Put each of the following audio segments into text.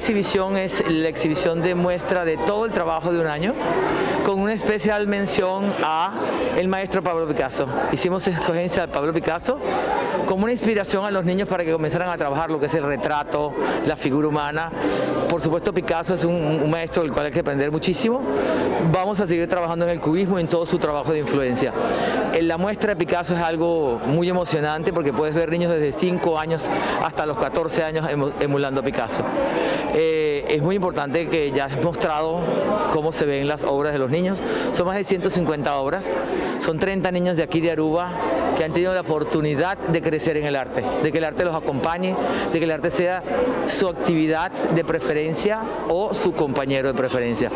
Exhibición es la exhibición de muestra de todo el trabajo de un año, con una especial mención a el maestro Pablo Picasso. Hicimos escogencia de Pablo Picasso como una inspiración a los niños para que comenzaran a trabajar lo que es el retrato, la figura humana. Por supuesto, Picasso es un maestro del cual hay que aprender muchísimo. Vamos a seguir trabajando en el cubismo y en todo su trabajo de influencia. En la muestra de Picasso es algo muy emocionante porque puedes ver niños desde 5 años hasta los 14 años emulando a Picasso. Es muy importante que ya has mostrado cómo se ven las obras de los niños. Son más de 150 obras, son 30 niños de aquí de Aruba que han tenido la oportunidad de crecer en el arte, de que el arte los acompañe, de que el arte sea su actividad de preferencia o su compañero de preferencia.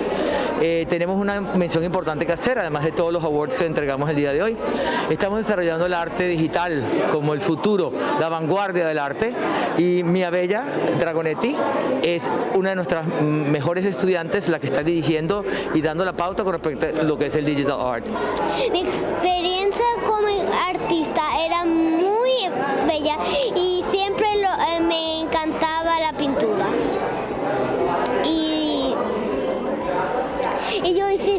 Tenemos una mención importante que hacer, además de todos los awards que entregamos el día de hoy. Estamos desarrollando el arte digital como el futuro, la vanguardia del arte, y Mia Bella Dragonetti es una de nuestras mejores estudiantes, la que está dirigiendo y dando la pauta con respecto a lo que es el digital art. Mi experiencia como artista era muy bella y siempre me encantaba la pintura. Y yo hice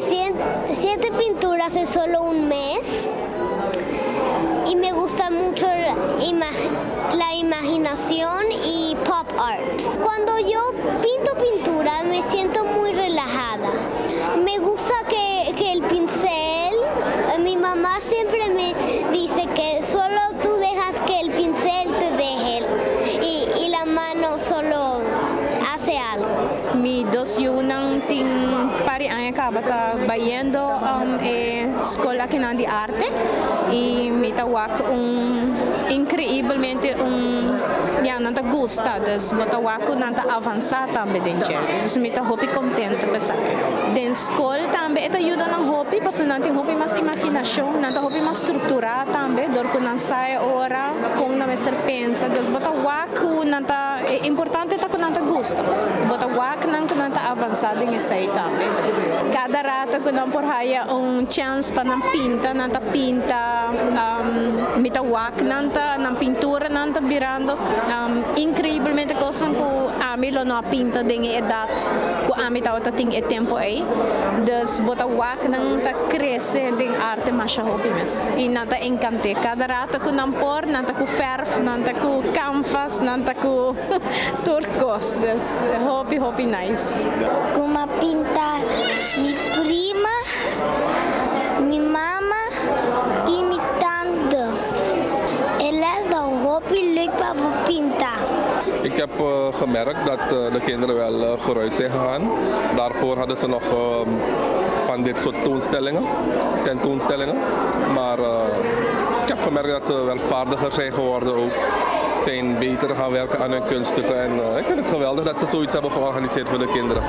siete pinturas en solo un mes y me gusta mucho la imaginación y pop art. Cuando yo pinto pintura, me siento muy relajada. Me gusta que el pincel, mi mamá siempre me dice que solo tú dejas que el pincel te deje y la mano solo hace algo. Mi dos yiunan tin par di aña caba ta bayendo e scol akinan di arte y mi ta wak un increiblemente un ja, nan ta gusta, dus bo ta wak nan ta avansa tambe den dje. Dus mi ta hopi contento cu esaki. Den scol tambe e ta yuda nan hopi, paso nan tin hopi mas imaginacion, nan ta hopi mas structura tambe, door cu nan sa ora con nan mester pensa, dus bo ta wak nan ta importante ta cu nan ta gusta. Bo ta wak nan cu nan ta avansa den esey tambe. Cada rato cu nan por haya un chance pa nan pinta, nan ta pinta, mi ta wak nan ta nan pintura nan ta birando increiblemente cos cu ami lo no a pinta den edad cu ami tawata tin e tempo ey. Dus bo ta wak nan ta crece den arte masha hopi mes. Y nan ta encanta. Cada rato cu nan por, nan ta cu verf, nan ta cu canvas, nan ta cu tur cos. Dus hopi hopi nice. Cu m'a pinta mi prima, mi mama y mi tante. E les ta hopi leuk pa pinta. Ik heb gemerkt dat de kinderen wel vooruit zijn gegaan. Daarvoor hadden ze nog van dit soort toonstellingen, tentoonstellingen. Maar ik heb gemerkt dat ze wel vaardiger zijn geworden ook. Zijn beter gaan werken aan hun kunststukken. En ik vind het geweldig dat ze zoiets hebben georganiseerd voor de kinderen.